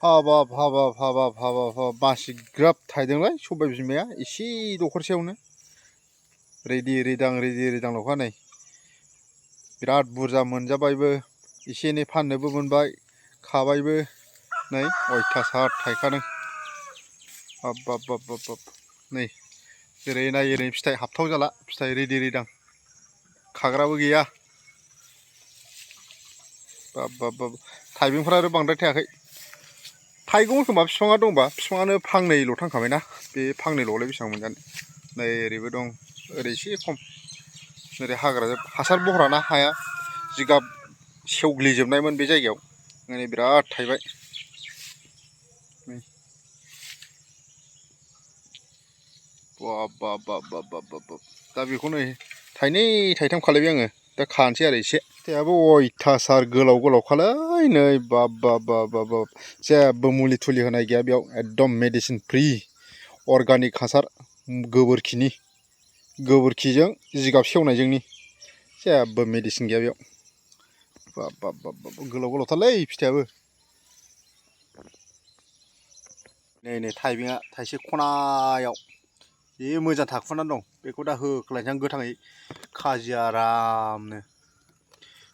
हाबाब हाबाब हाबाब हाबाब हाबाब बासि ग्राब थायदोंलाय सबाय बिमाया एसे दखरसेयावनो रेदि रिदांल'खा नै बिराद बुरजा मोनजाबायबो एसे एनै फाननोबो मोनबाय खाबायबो नै अयथासार थायखादों बाब बाब बाब बाब बाब नै जेरै नायै ओरै फिथाइ हाबथाव जाला फिथाइ रेदि रिदां खाग्राबो गैया बाब बाब बाब थाइबेंफ्रा आरो बांद्राय थायाखै थाइगौमोन खोमा बिफाङा दंबा बिफाङानो फांनैल' थांखाबायना बे फांनैल'आवलाय बेसेबां मोनजानो नै ओरैबो दं ओरै एसे खम ओरै हाग्राजों हासार बहराना हाया जिगाब सेवग्लिजोबनायमोन बे जायगायाव नै बिराद थायबाय बाब बाब बाब बाब बाब बाब बाब दा बेखौ नै थाइनै थाइथाम खालायबाय आङो दा खानोसै आरो एसे फिथाइयाबो अयथासार गोलाव गोलावखालै नै बाब बाब बाब बाब बाब जेबो मुलि थुलि होनाय गैया बेयाव एकदम मेडिसिन फ्रि अर्गानिक हासार गोबोरखिजों जिगाब सेवनायजोंनि जेबो मेडिसिन गैया बेयाव बाब बाब बाब बाब गोलाव गोलावथारलै फिथाइयाबो नै नै थाइबेंआ थाइसे खनायाव जि मोजां थाखुनानै दं बेखौ दा होख्लायनोसै आं गोथाङै खाजि आरामनो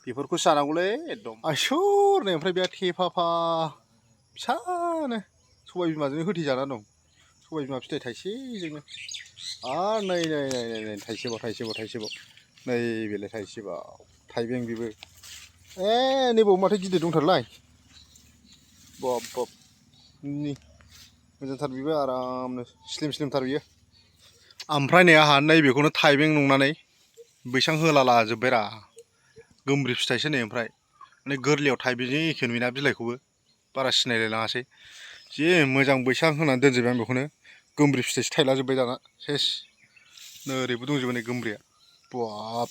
बेफोरखौ जानांगौलै एकदम आइसुर नै ओमफ्राय बे थेफाफा फिसानो सबाय बिमाजों होथेजानानै दं सबाय बिमा फिथाइ थाइसेजोंनो आरो नै नै नै नै नै थाइसेबाव नै बेलाय थाइसेबाव थाइबें बेबो नैबाव माथो गिदिर दंथारलाय बाब बाब नि मोजांथार बेबो आरामनो स्लिम स्लिमथार बियो ओमफ्राय नै आंहा नैबेखौनो थाइबें नंनानै बैसां होलालाजोब्बायरा गोमब्रि फिथाइसो नै ओमफ्राय माने गोरलैयाव थाइबेंजों एखे नुयोना बिलाइखौबो बारा सिनायलायलाङासै जि मोजां बैसां होनानै दोनजोबबाय आं बेखौनो गोमब्रि फिथाइसो थायलाजोब्बाय दाना सेस नै ओरैबो दंजोबो नै गोमब्रिया बाब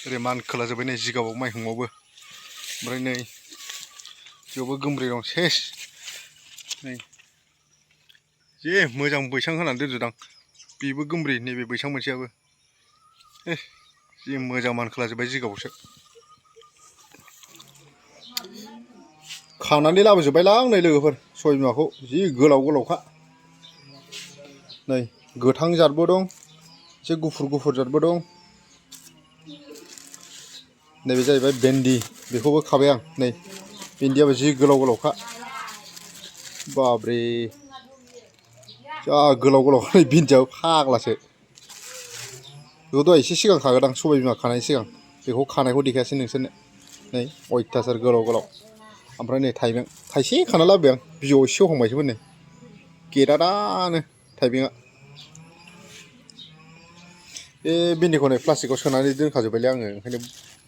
ओरै मानखोलाजोब्बाय नै जिगाबाव माइहुङावबो ओमफ्राय नै बेयावबो गोमब्रि दं सेस नै जि मोजां बैसां होनानै दोनजोबदां बेबो गोमब्रि नैबे बैसां मोनसेयाबो जि मोजां मानखोलाजोब्बाय जिगाबावसो खानानै लाबोजोब्बायलां नै लोगोफोर सबाय बिमाखौ जि गोलाव गोलावखा नै गोथां जादबो दं एसे गुफुर जादबो दं नैबे जाहैबाय भेन्दि बेखौबो खाबाय आं नै भेन्दियाबो जि गोलाव गोलावखा बाब्रे जा गोलाव गोलाव नै भिन्दियाबो फाग्लासो बेखौ दहाय एसे सिगां खागोदां सबाय बिमा खानायनि सिगां बेखौ खानायखौ देखायासै नोंसोरनो नै अयथासार गोलाव गोलाव ओमफ्राय नै थाइबें थाइसे खाना लाबोबाय आं बिजौआव एसे सेवहांबायसोमोन नै गेदादानो थाइबेंआ बे भिन्दिखौ नै प्लास्टिकआव सोनानै दोनखाजोब्बायलै आङो ओंखायनो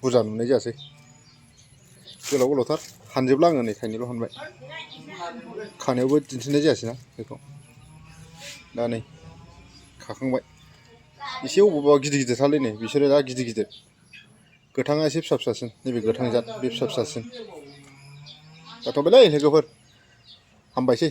बुरजा नुनाय जायासै गोलाव गोलावथार हानजोबला आङो नै थाइनैल' हानबाय खानायावबो दिन्थिनाय जायासैना बेखौ दा नै खाखांबाय एसे अबेबा गिदिर गिदिरथारलै नै बिसोरो दा गिदिर गिदिर गोथाङा एसे फिसा फिसासिन नैबे गोथां जाद बे फिसा फिसासिन जाथ'बायलै लोगोफोर हामबायसै।